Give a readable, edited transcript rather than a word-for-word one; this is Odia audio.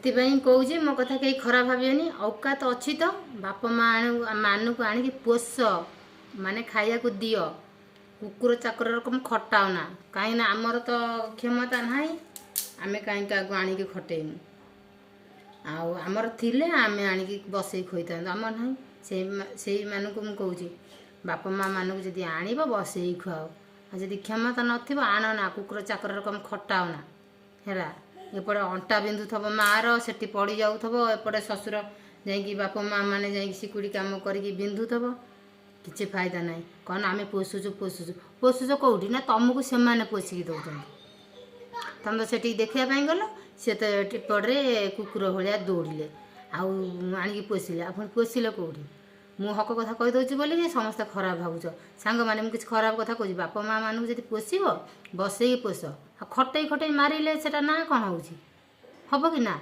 ସେଥିପାଇଁ କହୁଛି, ମୋ କଥା କେହି ଖରାପ ଭାବିବେନି। ଔକାତ ଅଛି ତ ବାପା ମା ମାନଙ୍କୁ ଆଣିକି ପୋଷ, ମାନେ ଖାଇବାକୁ ଦିଅ। କୁକୁର ଚାକର ରକମ ଖଟାଅ ନା। କାହିଁକିନା ଆମର ତ କ୍ଷମତା ନାହିଁ, ଆମେ କାହିଁକି କାହାକୁ ଆଣିକି ଖଟେଇମୁ? ଆଉ ଆମର ଥିଲେ ଆମେ ଆଣିକି ବସେଇ ଖୋଇଥାନ୍ତୁ, ଆମର ନାହିଁ। ସେଇମାନଙ୍କୁ ମୁଁ କହୁଛି, ବାପା ମା ମାନଙ୍କୁ ଯଦି ଆଣିବ, ବସେଇ ଖୁଆଅ। ଆଉ ଯଦି କ୍ଷମତା ନଥିବ, ଆଣ ନା, କୁକୁର ଚାକର ରକମ ଖଟାଅ ନା। ହେଲା, ଏପଟେ ଅଣ୍ଟା ବିନ୍ଧୁଥିବ ମାଆର, ସେଠି ପଡ଼ି ଯାଉଥିବ। ଏପଟେ ଶ୍ୱଶୁର ଯାଇକି, ବାପା ମା ମାନେ ଯାଇକି ସିକୁଡ଼ି କାମ କରିକି ବିନ୍ଧୁଥିବ, କିଛି ଫାଇଦା ନାହିଁ। କ'ଣ ଆମେ ପୋଷୁଛୁ, ପୋଷୁଛୁ, ପୋଷୁଛ କେଉଁଠି? ନା ତମକୁ ସେମାନେ ପୋଷିକି ଦେଉଛନ୍ତି? ତମେ ତ ସେଠିକି ଦେଖିବା ପାଇଁ ଗଲ, ସେ ତ ଏପଟରେ କୁକୁର ଭଳିଆ ଦୌଡ଼ିଲେ ଆଉ ଆଣିକି ପୋଷିଲେ। ଆପଣ ପୋଷିଲେ କେଉଁଠି? ମୁଁ ହକ କଥା କହିଦେଉଛି ବୋଲିକି ସମସ୍ତେ ଖରାପ ଭାବୁଛ। ସାଙ୍ଗମାନେ, ମୁଁ କିଛି ଖରାପ କଥା କହୁଛି? ବାପା ମା ମାନଙ୍କୁ ଯଦି ପୋଷିବ, ବସେଇକି ପୋଷ। ଆଉ ଖଟେଇ ଖଟେଇ ମାରିଲେ ସେଟା ନା କ'ଣ ହେଉଛି? ହବ କି ନା?